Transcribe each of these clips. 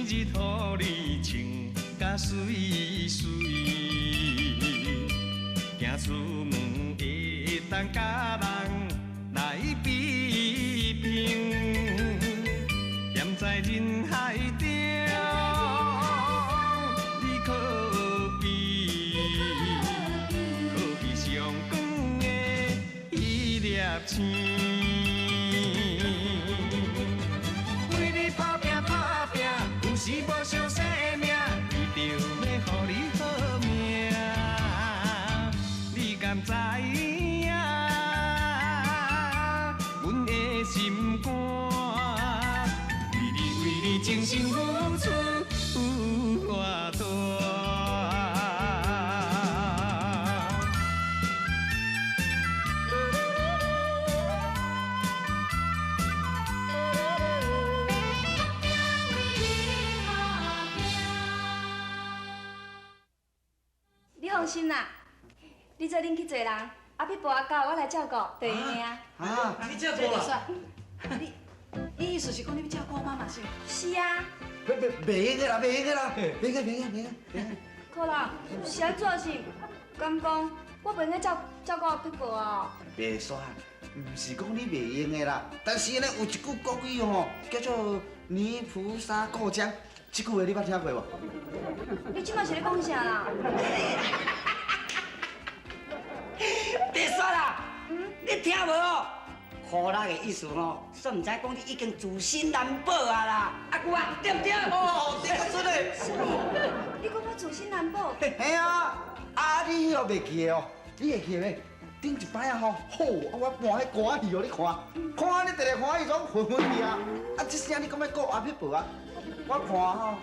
日予你穿甲媠媠，行出门會當佮人來比拼，踮在人海中，你可比可比上光的彼粒星。為你打拼打拼，有時無相生命，為著欲予你好命，你敢知影？阮的心肝，為你為你真心付出有偌大。你放心啦，你做恁去找人，阿撇步仔到，我來照顧，就閒的啊。啊，你照顧啦？你，你意思是講你欲照顧我媽媽是？是啊。袂袂袂用的啦，袂用的啦，袂用袂用袂用袂用。可樂，是按怎是？敢講我袂用照照顧阿撇步啊？袂煞，毋是講你袂用的啦，但是呢，有一句國語吼，叫做泥菩薩過江，這句話你捌聽過無？你這擺是咧講啥啦？別說啦，你聽無？苦力的意思吼，煞毋知講你已經自身難保啊啦！阿舅啊，對毋對？哦，對個真的。啥物？你講我自身難保？嘿啊，啊你彼袂記得哦？你會記得袂？頂一擺啊吼，好啊，我搬彼歌仔戲予你看，看你特別歡喜，總昏昏去啊！啊，這聲你閣欲顧阿撇婆啊？我看吼，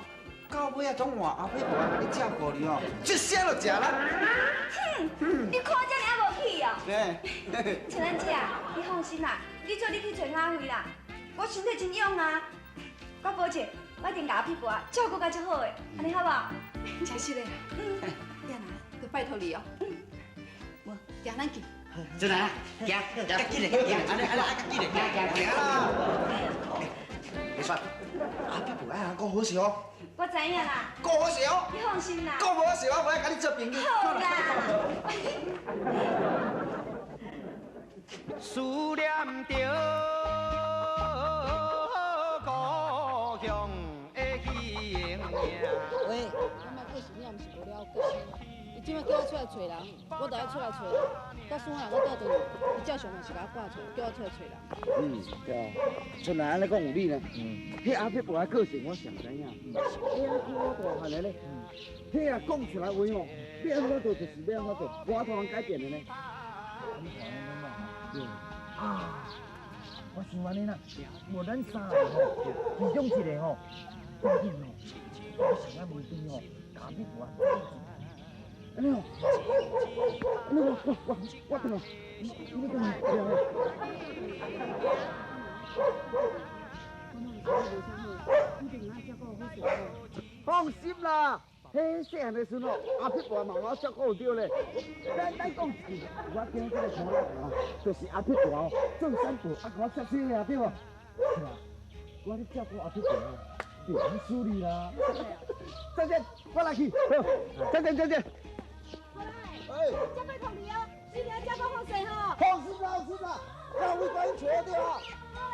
到尾啊總換阿撇婆啊，共你照顧你吼，這聲就食力。哼，你看這爾仔無氣哦。嘿。陳蘭姐啊，你放心啦，你做你去揣雅慧啦，我身體真勇啊，我保證，我一定共阿撇婆啊照顧甲足好的，按呢好無？真實的。嗯。燕娜，閣拜託你哦。嗯。無，行咱去。進來啊，行，較緊嘞，行，按呢按呢，較緊嘞，行行行啦。袂煞，阿撇婆愛通顧好勢哦。我知影啦。顧好勢哦。你放心啦。顧無好勢，我無愛共你做朋友。好啦。思念著故鄉的彼影。喂，我莫过想，你也毋是無了解。伊這擺叫我出來揣人，我就愛出來揣人。假使啊，我倒轉去，伊照常嘛是共我趕出來，叫我出來揣人。嗯，對啊。春蘭按呢講有理呢。嗯。彼阿撇婆的個性我上知影。彼阿叫我大漢的咧，彼啊講出來話吼，欲按怎做就是欲按怎做，無法度通改變的呢。你看按怎對。啊，我想按呢啦，無咱三个吼，其中一個吼，趕緊吼，我上仔門邊吼，共阿撇婆按呢哦，按呢我我我我轉來，你你轉來，對啊。放心啦，彼細漢的時陣哦，阿撇婆嘛有照顧著咧。咱咱講一句，我今這個看法哦，就是阿撇婆哦，做散步啊，共我接手的對無？是啊，我咧照顧阿撇婆哦，就很處理啦。再見，我來去，好，再見再見。哎，這拜託你哦，一定要照顧好勢吼。放心啦，放心啦，那我趕緊揣對啊。好啦。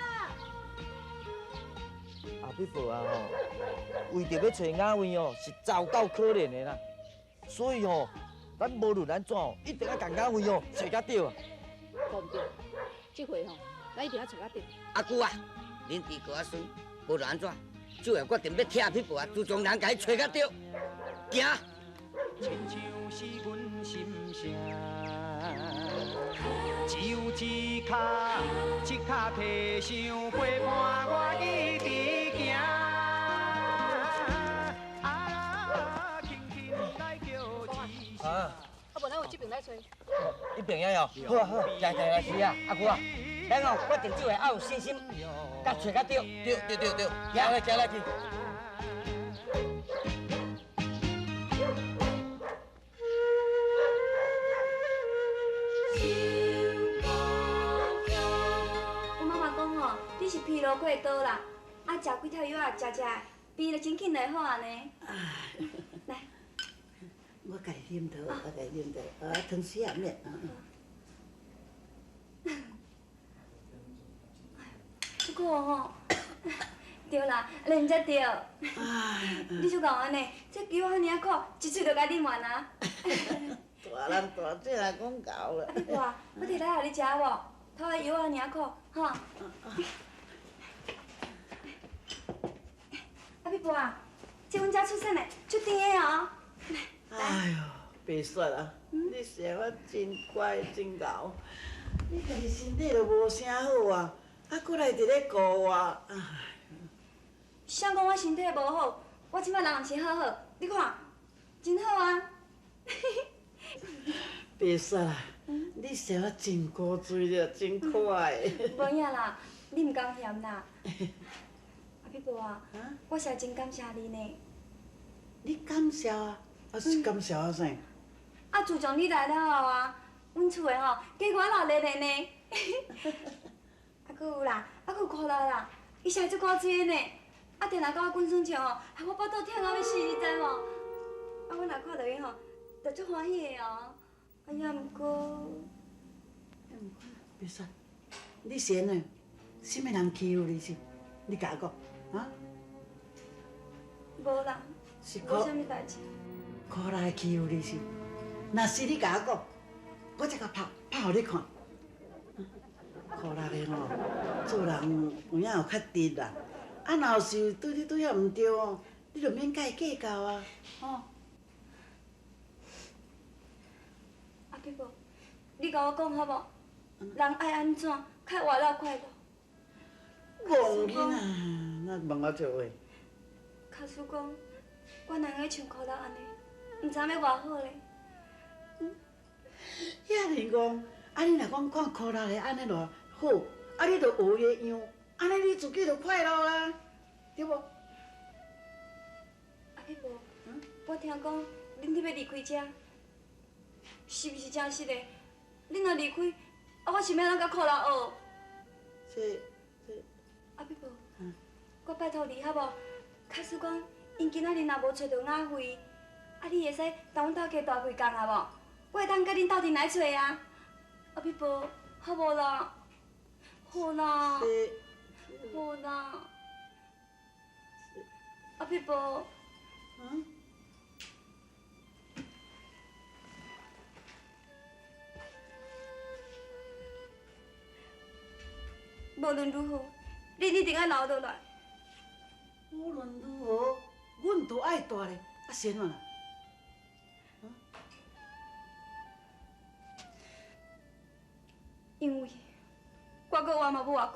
阿撇婆啊吼，為著欲揣雅慧哦，是糟夠可憐的啦。所以吼，咱無論按怎哦，一定愛共雅慧哦揣較著啊。對毋對？這回吼，咱一定愛揣較著。阿舅啊，恁弟閣較衰，無論按怎，只要決定欲拆撇婆啊，自從人共伊揣較著，行。親像是阮心聲，只有一跤一跤提想陪伴我一直行。啊，轻轻来叫一声。啊，啊，無咱有這爿來揣。這爿遐哦，好啊好，行行來是啊，阿舅啊，咱哦決定這回愛有信心，共揣較著。對對對對，行來行來去。阮媽媽講吼，你是疲勞過度啦，啊，食幾帖藥仔，食食，病就真紧就会好啊呢。来，我家己啉就好，我家己啉就好，啊，汤水也免。这个吼，对啦，安尼毋才对。你就讲按呢，这球仔尔啊苦，一喙就共啉完啊。大人大济来讲厚啦。哇，我摕来予你食无？头的药仔尔苦，吼。阿碧婆啊，这阮遮出产的，足甜的哦。哎哟，白雪啊，你生我真乖真𠢕，你家己身体都无啥好啊，啊，阁来伫咧顾我。谁讲我身体无好？我这摆人毋是好好，你看，真好啊。白雪啊，你生我真古锥了，真可爱。无影啦，你毋甘嫌啦。阿碧婆啊，我实在真感谢你呢。你感谢啊？啊是感谢啊啥？啊，自从你来了后啊，阮厝的吼，加我闹热热呢。啊，阁有啦，啊，阁有苦力啦，伊实在足古锥的呢。啊，定定甲我滚耍笑吼，害我腹肚疼到欲死，你知无？啊，阮若看著伊吼，就足欢喜的哦。啊，也毋过，别说，你是按怎？啥物人欺负你是？你共我讲，啊？无啦，无啥物代志。苦力欺负你是？若是你共我讲，我才共拍拍予你看。苦力的吼，做人有影有较直啦。啊，若是对你对遐毋对哦，你就免佮伊计较啊，吼。阿伯母，你共我讲好无？人爱按怎，较活了快乐？戆囡仔，哪问我这话？假使讲，我若会像苦力按呢，毋知欲偌好咧。遐尔戆，啊你若讲看苦力的按呢偌好，啊你就学伊的样，按呢你自己就快乐啦，对无？阿伯母，我听讲恁伫欲离开遮，是毋是真实的？恁若离开，啊我想欲按怎佮苦力学？这。阿伯母，我拜托你好无？假使讲𪜶今仔日若无揣著雅惠，啊你会使同阮斗加大开工啊无？我会当佮恁斗阵来揣啊。阿伯母，好无啦？好啦，好啦。阿伯母，嗯？无论如何，恁一定爱留落来。无论如何，阮都爱蹛咧，啊是按怎啦？因为我阁活嘛无偌久。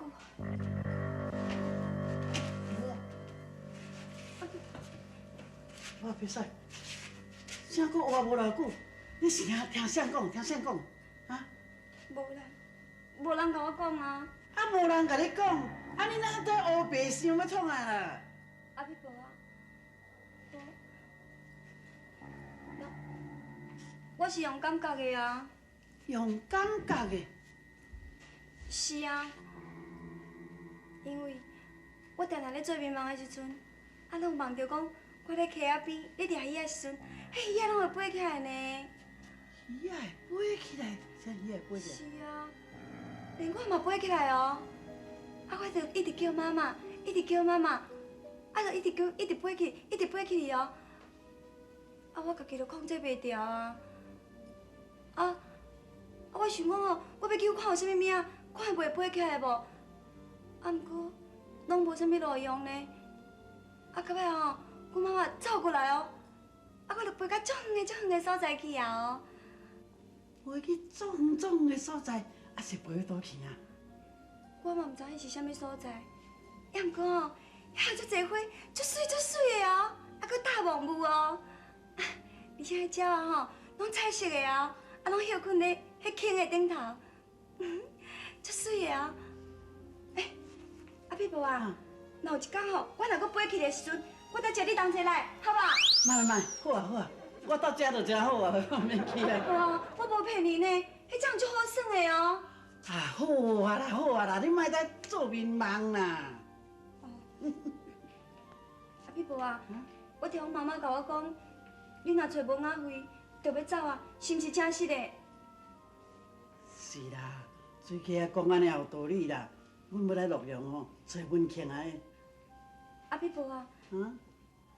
我别使，啥阁活无偌久？你是听听谁讲？听谁讲？啊？无啦，无人共我讲啊。啊，无人共你讲，啊，你哪在乌白想欲创啊啦？阿伯婆啊，我是用感觉的啊。用感觉的？是啊，因为我定定咧做眠梦的时阵，啊，拢梦著讲我咧溪仔边咧掠鱼仔的时阵，彼鱼仔拢会飞起来呢。鱼仔会飞起来？啥鱼仔会飞起来？是啊，连我嘛飞起来哦。啊，我就一直叫妈妈，一直叫妈妈，啊，就一直叫，一直飞去，一直飞起去哦。啊，我家己就控制袂牢啊。啊，我想讲哦，我欲去看有啥物物啊，看会袂飞起来无？啊，毋过拢无啥物路用呢。啊，到尾吼，阮妈妈走过来哦，啊，我就飞到足远的、足远的所在去啊哦。飞去足远、足远的所在，啊是飞去佗去啊？我嘛毋知彼是啥物所在，也毋过吼，遐有足济花，足媠足媠的哦，啊，阁大梦雾哦，而且彼鸟仔吼，拢彩色的哦，啊，拢歇睏咧彼坑的顶头，足媠的哦。欸，阿碧婆啊，若有一工吼，我若阁飞去的时阵，我再接你同齐来，好无？莫莫莫，好啊好啊，我到遮就真好啊，我免去啊。哇，我无骗你呢，彼这样足好耍的哦。啊，好啊啦，好啊啦，你莫再做眠梦啦。哦。阿阿婆啊，我听阮妈妈共我讲，你若揣无雅惠，就欲走啊，是毋是真实的？是啦，水起仔讲按呢有道理啦。阮欲来洛阳吼，揣文庆啊。阿屁婆啊！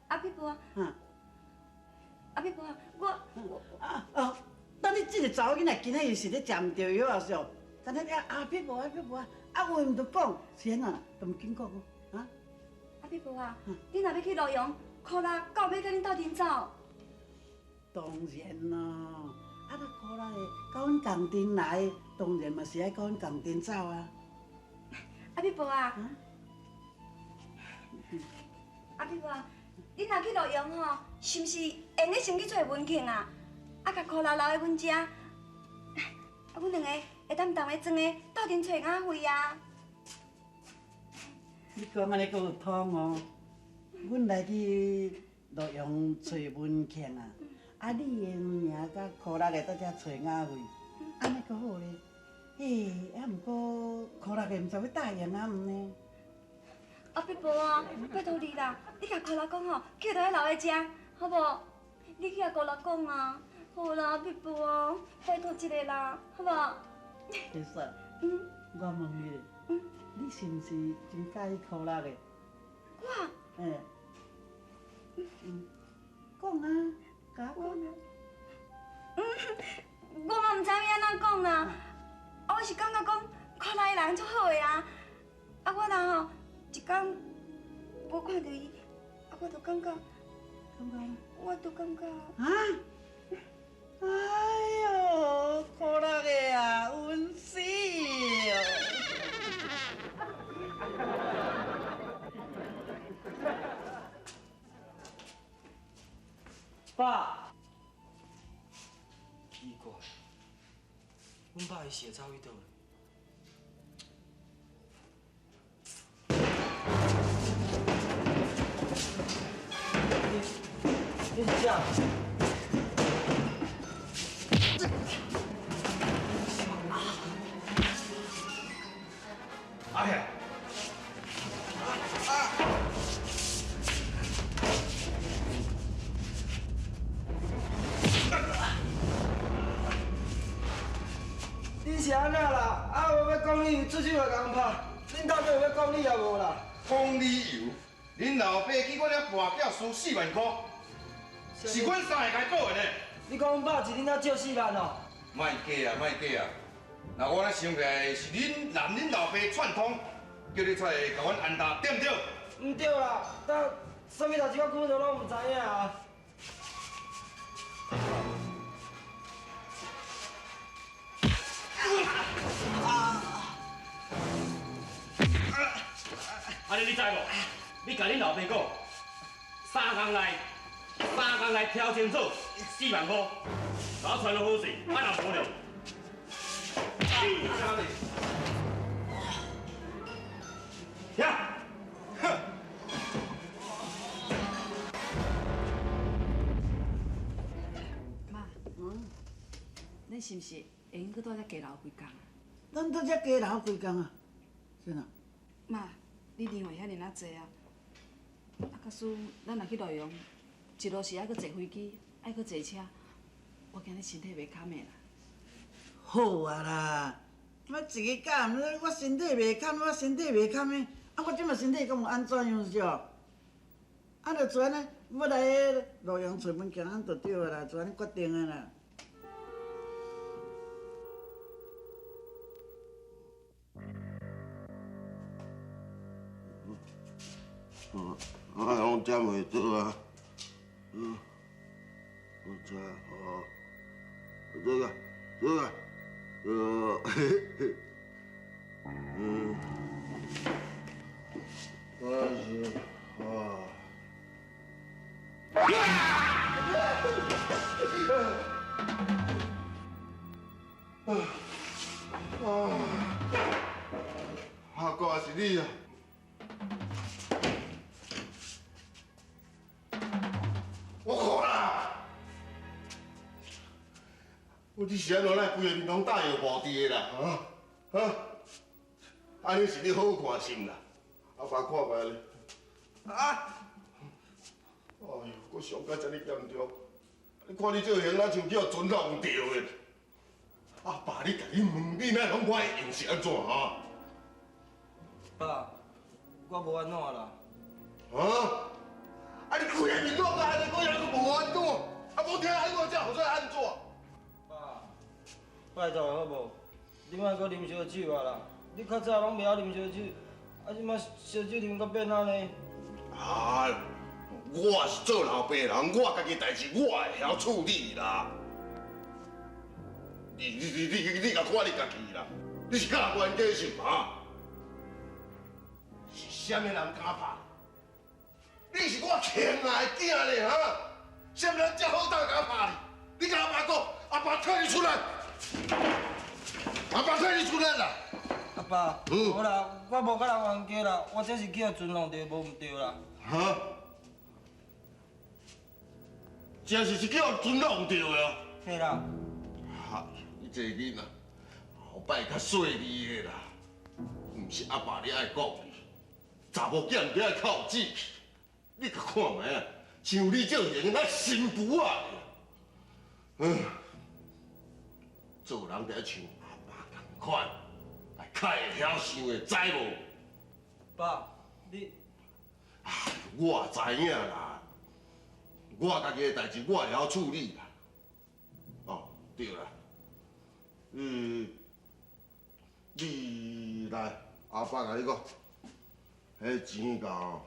阿屁婆啊！阿屁婆啊！我啊哦，等你这个查某囡仔今仔日是咧食毋著药啊，是哦？等下阿屁婆阿屁婆啊，啊话毋著讲，是按怎？都毋紧讲哦，啊？阿屁婆啊，你若欲去洛阳，苦力敢有欲佮恁斗阵走？当然咯，啊那苦力的佮阮仝阵来，当然嘛是爱佮阮仝阵走啊。阿屁婆啊！阿屁婆啊，你若去洛阳吼，是毋是会用得先去揣文庆啊？啊，共苦力留佇阮遮，啊，阮两个会当同个装的斗阵揣雅惠啊？你讲按呢阁有通哦？阮来去洛阳揣文庆啊，啊，你的名佮苦力的伫遮揣雅惠，按呢阁好咧。欸，啊，毋过苦力的毋知欲答应啊毋呢？阿伯婆啊，拜托你啦，你共苦力讲吼，叫伊留佇遮，好无？你去共苦力讲啊，好啦，阿伯婆啊，拜托一下啦，好无？其实，我问你咧，你是毋是真佮意苦力的？我？欸。讲啊，共我讲啊。我嘛毋知影按怎讲啦。啊，我是感觉讲苦力人足好的啊，啊，我若吼一工无看著伊，啊，我就感觉，我就感觉。啊？哎哟，苦力的啊，稳死哦！爸。奇怪。阮爸伊是会走去佗？你是啥？阿兄，你是按怎啦？啊，我欲讲你出手来共拍，恁到底有欲讲理也无啦？讲理由？恁老爸去我遮跋筊输4万箍，是阮三个共伊报的呢。你讲阮爸是恁兜借4万哦？莫假啊，莫假啊！那我咧想起来是恁男恁老爸串通，叫你出来共阮安搭，对毋对？毋对啦，但啥物代志我根本就拢毋知影啊！按呢你知无？你共恁老爸讲，三工内挑清楚4万箍，共我传落好势，啊若无咧，呀，哼！妈，恁是毋是会用阁蹛遮加留几工啊？咱蹛遮加留几工啊？是哪？妈，你电话遐尔仔济啊！啊，假使咱若去洛阳，一路是爱阁坐飞机，爱阁坐车，我惊你身体袂堪的啦。好啊啦，我一个讲，我身体袂堪，我身体袂堪的，啊，我这马身体敢有按怎样是？啊，就做按呢，欲来洛阳揣文件，按就对啊啦，做按呢决定的啦。我拢占袂倒啊！我知哦，这个，这个，嘿嘿，我是啊，啊，阿哥是你啊！我看啦，我你是按怎来规个面拢打药无伫的啦？啊啊！按呢是你好看是毋啦？阿爸看觅咧。啊！哎呦，阁伤甲遮尔严重，你看你这个形，若像叫船弄著的。阿爸，你共你问，你哪拢我的用是按怎啊？爸，我无按怎啦。啊？啊！你规个面拢按呢，阁犹阁无按怎？啊，无听按怎，才予做按怎？爸，拜托好无？你莫阁啉烧酒啊啦！你较早拢袂晓啉烧酒，啊，这摆烧酒啉甲变按呢？啊！我是做老爸的人，我家己代志我会晓处理啦。你共看你家己啦，你是佮人冤家是毋啊？是啥物人敢拍你？你是我亲爱的囝咧哈？啥物人遮好胆敢拍你？你共阿爸讲，阿爸替你出力，阿爸替你出力啦！阿爸，无啦，我无佮人冤家啦，我这是去予船弄著，无毋对啦。哈？真是是叫船弄著的哦。嘿啦。哈，你这个囡仔，后摆较细腻的啦，毋是阿爸你爱讲你，查某囝毋爱较有志气。你共看觅啊，像你这种型，那新妇仔。嗯，做人得像阿爸仝款，来较会晓想的，知无？爸，你，啊，我知影啦，我家己的代志我会晓处理啦。哦，对啦，你来，阿爸共你讲，彼钱够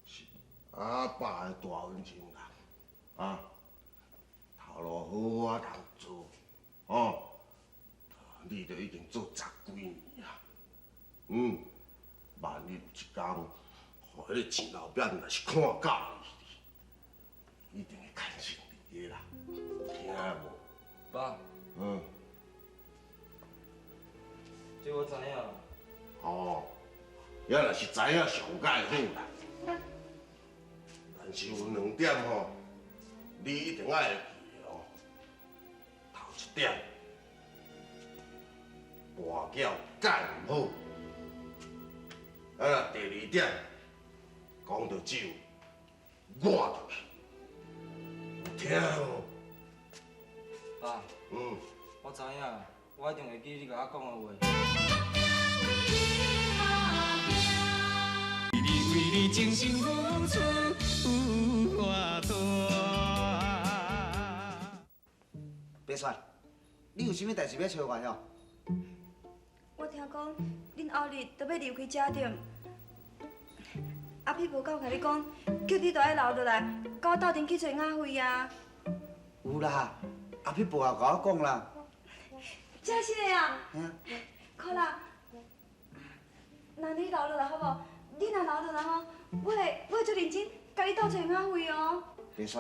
是阿爸的大恩情啦，啊，头路好好通做，哦，你都已经做10几年啊，万一有一天，予彼个钱老板若是看佮意你，一定会牵成你的啦，听无？爸，这我知影。哦，遐若是知影上盖好啦。但是有2点吼，你一定爱会记的哦。头一点，跋筊盖毋好。啊，第二点，讲到酒，我就去。有听无？爸，我知影，我一定会记你共我讲的话。为你真心付出有偌大。白雪，你有啥物代志欲揣我哟？我听讲，恁后日就欲离开遮点。阿撇婆敢有共你讲，叫你都爱留落来，佮我斗阵去揣雅惠啊。有啦，阿撇婆也共我讲啦。真实的啊？嘿啊。好啦，那你留落来好无？你若留落来吼，我会足认真，共你斗揣雅惠哦。白雪，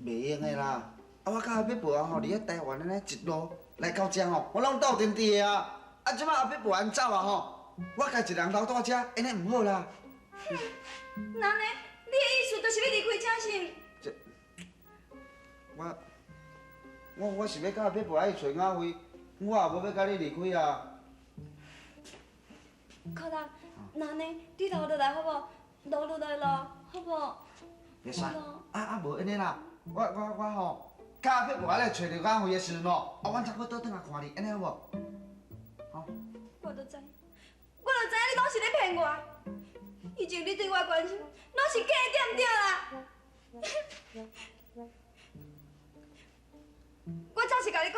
袂用的啦。啊，我佮阿撇婆啊吼，伫咧台湾按呢一路来到遮吼，我拢斗阵伫的啊。啊，这摆阿撇婆按走啊吼，我家一人留蹛遮，按呢毋好啦。那呢？你的意思就是欲离开遮是毋？这，我是欲佮阿撇婆去揣雅惠，我也无欲佮你离开啊。好啦，那呢？你留落来好无？留落来咯，好无？袂使，啊无按呢啦，我吼，佮阿撇婆来揣著雅惠的时阵哦，啊，阮才阁倒转来看你，按呢好无？吼。我就知，我就知影你拢是咧骗我。以前你对我的关心，拢是假的，对毋对啦？我早是共你讲，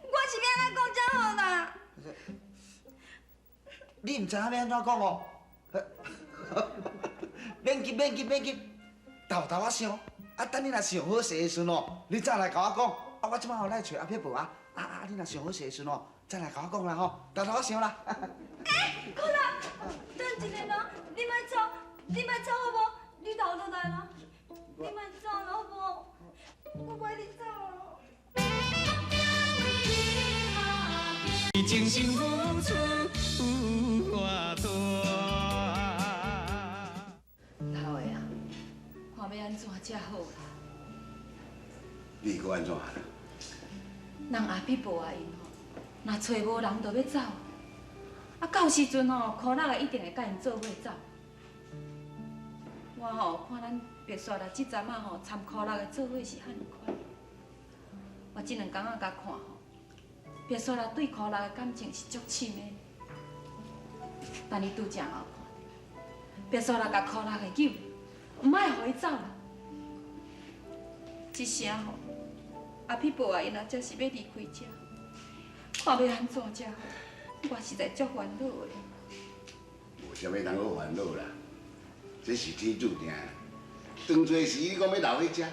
我是欲按怎讲才好啦？你毋知影欲按怎讲哦？免急，免急，免急，沓沓仔想。啊，等你若想好势的时阵哦，你再来共我讲。啊，我这摆吼来揣阿撇婆啊，啊，你若想好势的时阵哦，再来共我讲啦吼，沓沓仔想啦。欸，好啦，等一下啦，你莫走，你莫走好无？你留落来啦，你莫走啦好无？我袂你走了。真心付出有偌大。老的啊，看欲按怎才好啦？你阁按怎啦？人阿撇婆啊𪜶吼，若揣无人就欲走，啊，到时阵吼，苦力的一定会佮𪜶做伙走。我吼看咱白雪啦，这阵仔吼参苦力的做伙是遐尔款。我这两工仔共看吼，白雪啦对苦力的感情是足深的。但伊拄则嘛有看，白雪啦共苦力的救，毋爱予伊走啦。这声吼，阿彼婆啊，𪜶若才是欲离开遮，看欲按怎才好，我实在足烦恼的。无啥物通好烦恼啦，这是天注定的。当初时你讲欲留伫遮，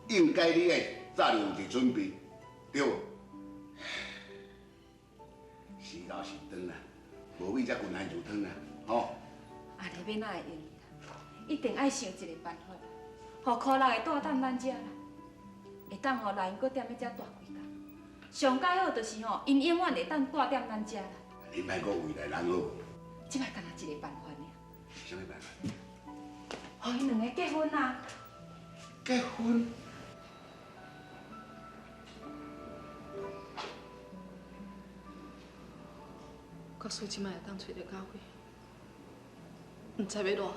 应该你爱早就有一个准备，对无？时到时长啦，无米才滚来煮汤啦，吼。按呢欲哪会用啦？一定爱想一个办法，予苦力会蹛踮咱遮啦。会当予来𪜶阁踮咧遮蹛几工，上盖好就是吼，𪜶永远会当蹛踮咱遮啦。你莫阁为来人好。这摆干焦一个办法尔。啥物办法？予𪜶两个结婚啊！结婚？国师这摆会当揣著教诲，毋知欲偌好。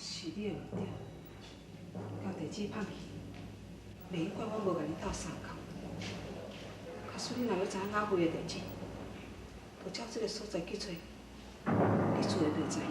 是你的毋对，共地址放弃，袂用怪我无共你斗相共。假使你若欲知影阿辉的地址，就照这个所在去揣，你自然就会知影。